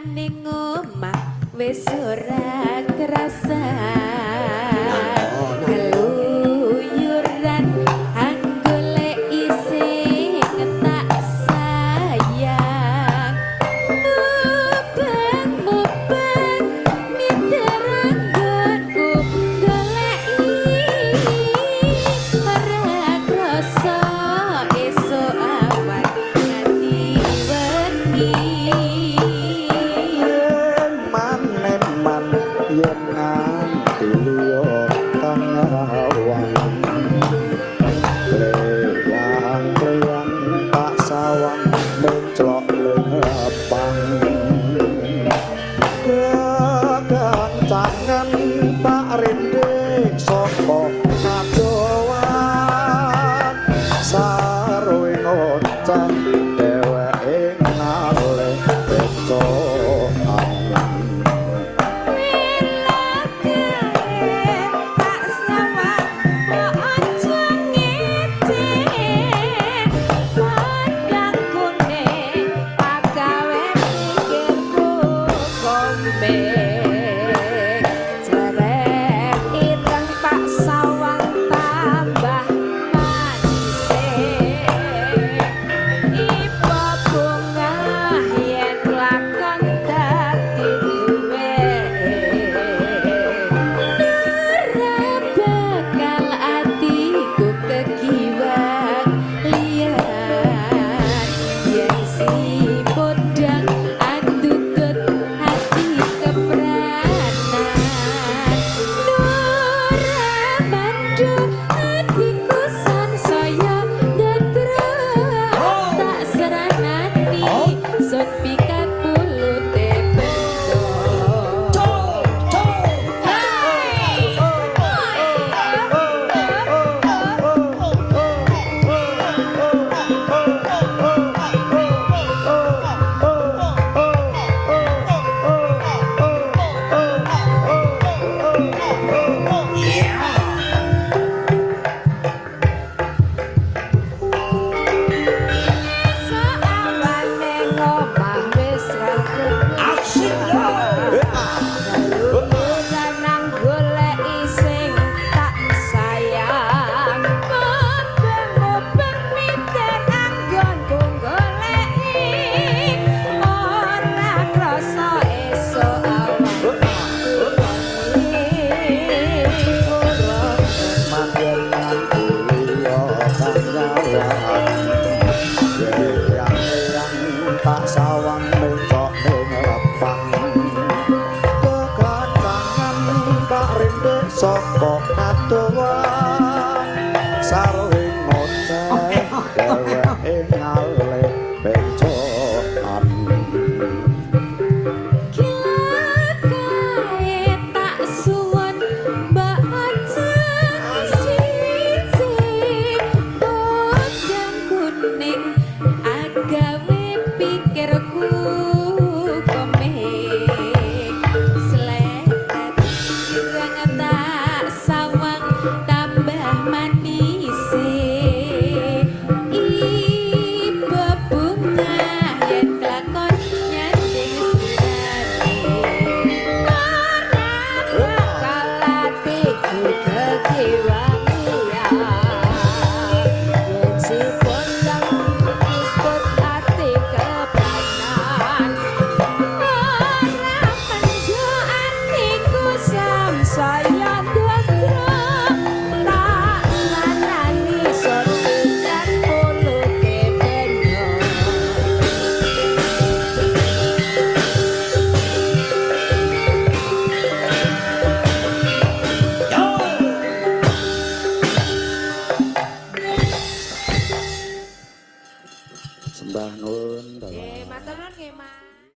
ning omah wis ora kerasa, keluyuran anggoleki sing tak sayang, mubeng-mubeng miter anggonku goleki, ora krasa esuk awan nganti wengi. Eman eman yen nganti liya kang nyawang, kleyang kleyang tak sawang menclok ning kekancangan tak rinding saka kadowan, sarwe ngoceh dheweke ngalih becokan. Wilake tak sawang kok aja ngece, padang kuning pagawe pikirku komeng, ceret ireng tak sawang tambah manise, ipo bungah yen lakon dadi duwe, ora bakal atiku kegiwang liyan, yen si podang andutut ati kepranan, ora mandu atiku sansaya ndadra, tak seranani sun pikat pulute bendo. Hey! Esuk awan ning omah wis ra. Asik yo. Keluyuran goleki sing tak sayang, mubeng-mubeng miter anggonku goleki, ora krasa esuk awan. Man yen nganti liya kang nyawang, kleyang kleyang tak sawang.